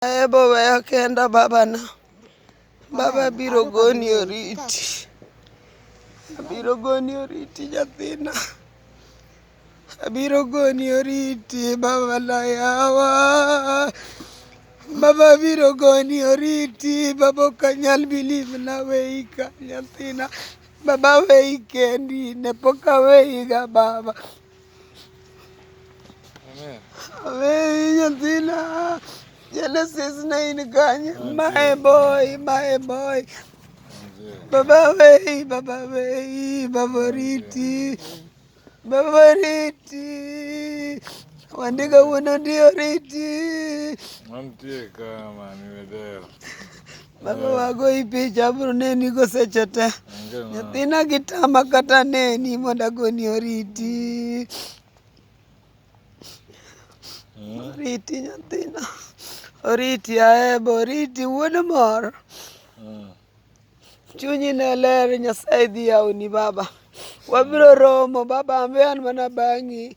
Ahebo weya kenda babana. Baba biro goni oriti. Abiro goni oriti nyathina. Abiro goni oriti babana yawa. Baba biro goni oriti. Baba ok anyal believe naweyi ka nyathina. Baba weyi kendi ne pok aweyiga baba. Aweyi nyathina. Genesis ne in kanye? My boy, my boy. Baba weyi, baba weyi, baba oriti. Baba oriti. Wandika wuono ndi oriti. Mantie ka mani wedero. Baba wagoyi picha abiro neni go seche te. Nyathina gitama kata neni mondo agoni oriti. Oriti nyathina. Oriti ahebo, oriti wuod mor. Chunyi ne ler, Nyasaye dhi yawoni baba. Wabiro romo baba, ambe an mana bang'i.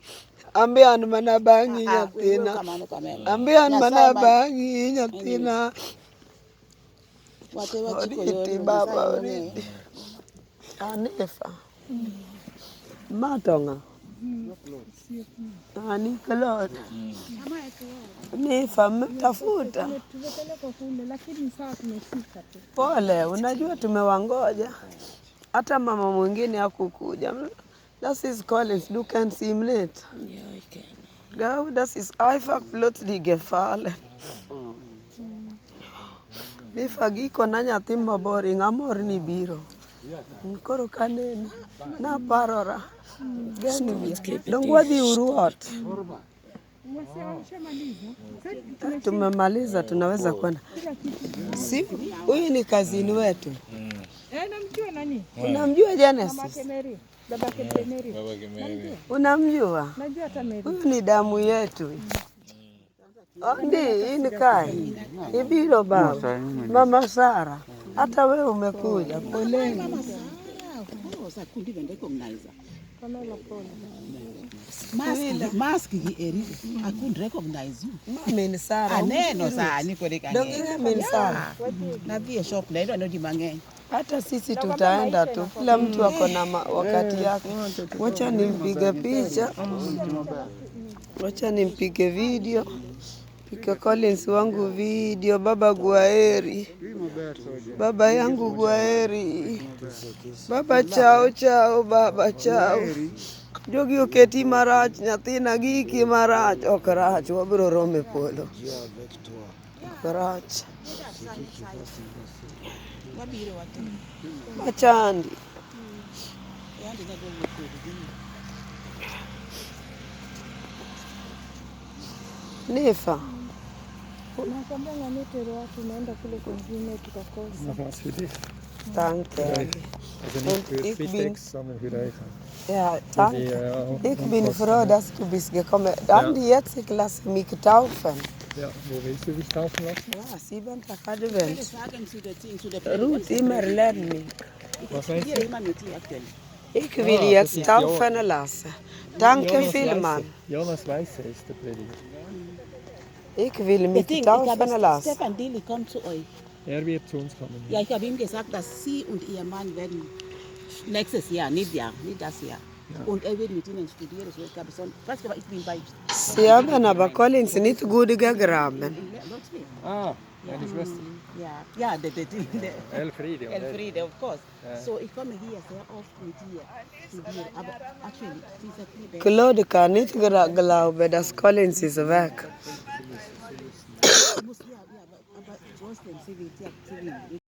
Ambe an mana bang'i Ah, ah, nyathina. kamano kamano. Ambe an mana Nyasaye ma- bang'i nyathina. Wate wachiko Oriti yorno, baba, Nyasaye mong'eyo. oriti. Anifa. Ma to ng'a? Ani Claude. Nifa, mmetafuta. Tumepelekwa kule lakini sawa tumefika tu. Pole, unajua tumewangoja. Hata mama mwingine hakukuja. Das ist Collins, du kennst ihn nicht. Ja, ich kenne. Gell, das ist einfach plötzlich gefallen. Nifa giko na nyathi mabor, ing'amor ni biro. Koro kanene, naparora. Gani wiya. Dong wadhi uru ot. Washamaliza. Tumemaliza, tunaweza kwenda. Si huyu ni kazini wetu. Eh, namjua nani? Unamjua Genesis? Mamake Mary, babake Mary. Babake Mary. Unamjua? Najua hata Mary. Huyu ni damu yetu. Ondi, in kae. Ibiro baba. Mama Sara, hata wewe umekuja. Poleni. Mama Sarah, of course, I couldn't even recognize her. Pamela pole. Mask, mask gi eri, I couldn't recognize you. Min Sara. Aneno sani koro eka Donge ang'eyo. min Sara. Nadhi e shop naino ji mang'eny. Hata sisi tutaenda tu, kila mtu ako na wakati yake. Wacha nimpige picha, wacha nimpige video, pige Collins wangu video. Baba guaheri, baba yangu guaheri, baba chao chao, baba chao. Jogi oketi marach, nyathina giki marach, ok rach, wabiro romo e polo. Ok rach. Wabiro wate. Machandi. Yandi nagolo kodhi. Nifa. Nakwambia ng'ani tero watu naenda kule kwingine tukakosa. Noch was für dich. Danke. Also nicht Und für ich bin- Spitex, sondern für euch. Ja, Für danke. die, Ich bin Unkosten. froh, dass du bist gekommen. Dann jetzt, ich lasse mich taufen. Ja, wo willst du dich taufen lassen? Ja, sieben Tag Advent. Sagen zu der zu der Ruth immer lehrt mich. Was meinst Hier du? immer mit dir aktuell. Ich will Ah, jetzt das ist taufen lassen. Danke Jonas vielmals. Weiße. Jonas Weiße ist der Prediger. Ich will mich Ding, ich glaube, taufen lassen. Stefan Dilly kommt zu euch. Er wird zu uns kommen. Ja, ich habe ihm gesagt, dass sie und ihr Mann werden nächstes Jahr, nicht Jahr, nicht das Jahr. Und er wird mit ihnen studieren. So, ich glaube, so, weißt du, ich bin bei Sie haben aber Collins nicht gut gegraben. in Lotzwil. Ah, meine Schwester. Ja, ja, der Elfriede. Und Elfriede, of course. Ja. So, ich komme hier sehr oft mit ihr studieren. Aber actually, sie sagt mir, Claude kann nicht glauben, dass Collins ist weg. muss, ja, ja, aber trotzdem, sie will, ja, sie will.